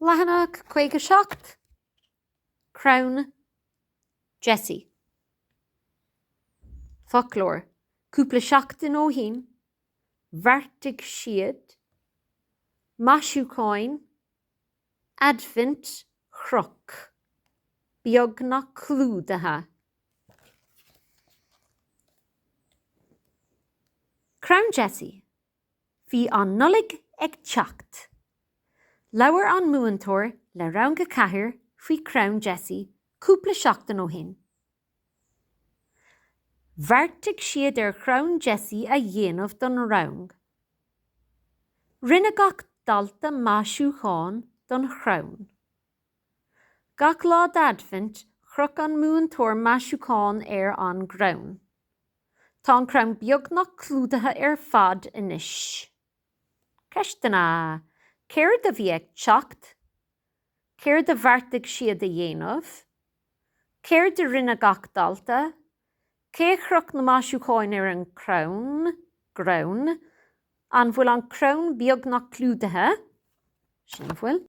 Leathanach 57, Crann Jesse. Foclóir, Cúpla seachtain ó shin, bheartaigh siad, maisiúcháin, Aidbhint, chroch, beagnach clúdaithe. Crann Jesse. Bhí an Nollaig ag teacht. Labhair an múinteoir le Rang 4 faoi Chrann Jesse cúpla seachtain ó shin. Bheartaigh siad ar chrann Jesse a dhéanamh don rang. Rinne gach dalta maisiúchán don chrann. Gach lá d'Aidbhint, chroch an múinteoir maisiúchán ar an gcrann. Tá an crann beagnach clúdaithe ar fad anois. Ceisteanna, Céard a bhí ag teacht? Céard a bheartaigh siad a dhéanamh? Céard a rinne gach dalta? Cé a chroch na maisiúcháin ar an gcrann, gcrann? An bhfuil an crann beagnach clúdaithe? Sin, bhfuil.